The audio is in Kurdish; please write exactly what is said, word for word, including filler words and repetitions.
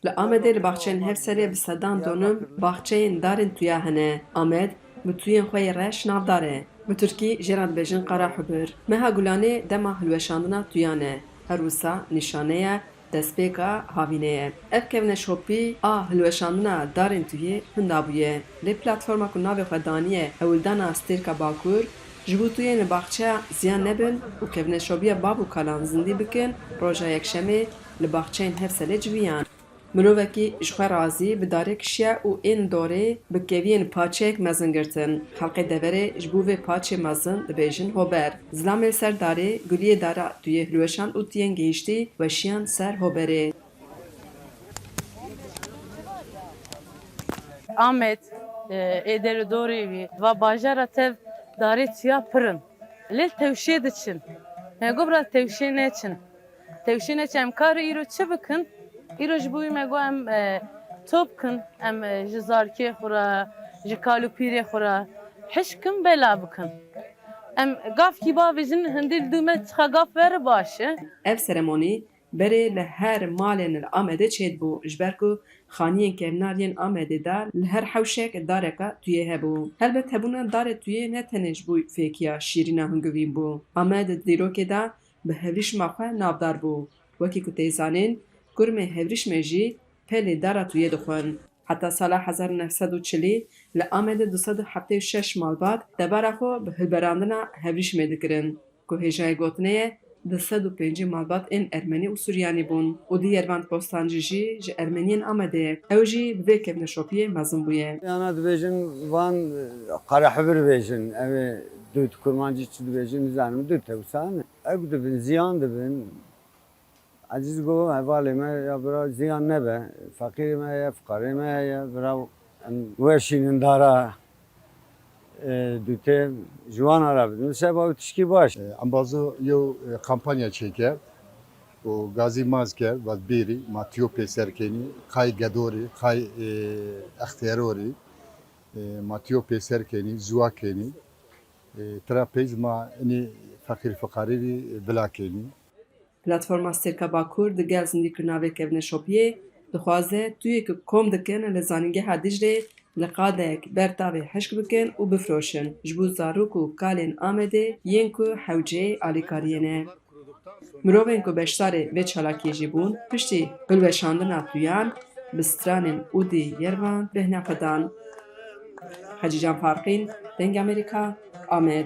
Li Amedê li baxçeyên Hevselê bi sedan donim baxçeyên darên tuya hene. Amed bi tuyên xwe yê reş navdar e. Bi tirkî jê re dibêjin Qara Hubir. Meha Gulanê dema hilweşandina tuyan e. Her wisa nîşane ye, destpêka havînê ye. Ev kevneşopî a hilweşandina darên tuyê hinda bûye. Lê platforma ku navê xwe daniye Hewldana Stêrka Bakur, ji bo tuyên li baxçeya ziyan nebin û kevneşopiya bav û kalan zindî bikin, roja Yekşemê li baxçeyên Hevselê civiyan. Mirovekî ji xwe razî bi darê kişiye û ên li dorê bi keviyên paçeyek mezin girtin. Xelkê deverê ji bo vê paçê mezin dibêjin hober. Zilamê li ser darê guliyê dara tuyê hilweşand û tuyên gihîştî weşiyan ser hoberê. Amed, e, ê derûdorê wî, va bajara tev darê tiya pir in. Lê tewşê diçin. Me got, bira, tewşê neçin. Tewşê neçin, em kar îro çi bikin? Îro ji bo wî me got, em, e, top kin, em, e, ji zarkê xwe re, ji kal û pîrê xwe re hişk kin, bela bikin. Em gavkî bavêjin, hindî li dû me çiqa gav were baş e. Ev seremonî berê li her malên li Amedê çêdibû, ji ber ku xaniyên kevnar yên Amedê de li her hewşek dareka tuyê hebû. Helbet hebûna darê tuyê ne tenê ji bo fêkiya şîrîna hingivîn bû. Amed di dîrokê de bi hevrîşma xwe navdar bû. Wekî ku tê zanîn, kurmê hevrîşmê jî pelê dara tuyê dixwin. Heta sala hezar û neh sed û çilî li Amedê du sed û heftê û şeş malbat debara xwe bi hilberandina hevrîşmê dikirin, ku hêjayê gotinê ye du sed û pêncî malbat ên Ermenî û Suryanî bûn û Diyervand Bostancî jî ji Ermeniyên Amedê ye. Ew jî bi vê kevneşopiyê mezin bûye. Yana dibêjin van, e, qerehibir bêjin. Ew ê dût kurmancî çi dibêjin nizanim, dût tewsan. Ew dibin, ziyan dibin. Ezîz got, hevalê me, ya bira, ziyan nebe. Feqîrê me heye, fiqarê me heye, bira, em weşînin dara, e, dûtê ji wan re bidin. Seba ew tişkî baş. E, embazo yew, e, kampanya çêkir û gazî maz kir, vat bêrî, ma tiyo pêser kenî, qay gedorî, qay, e, extiyarorî, e, ma tiyo pêser kenî, ziwa kenî, e, tira peyz ma inî feqîr fiqarî vî bila kenî. Platforma Stêrka Bakur digel zindîkirina vê kevneşopiyê dixwaze tuyê ku kom dikin li Zanîngeha Diclê li qadek ber tavê hişk bikin û bifiroşin ji bo zarok û kalên Amedê yên ku hewceyê alîkariyê ne. Mirovên ku beşdarê vê çalakiyê jî bûn, piştî hilweşandina tuyan bi stranên Ûdî Yervan bêhna xwe dan. Hecî Can Farqîn, Dengê Amerîka, Amed.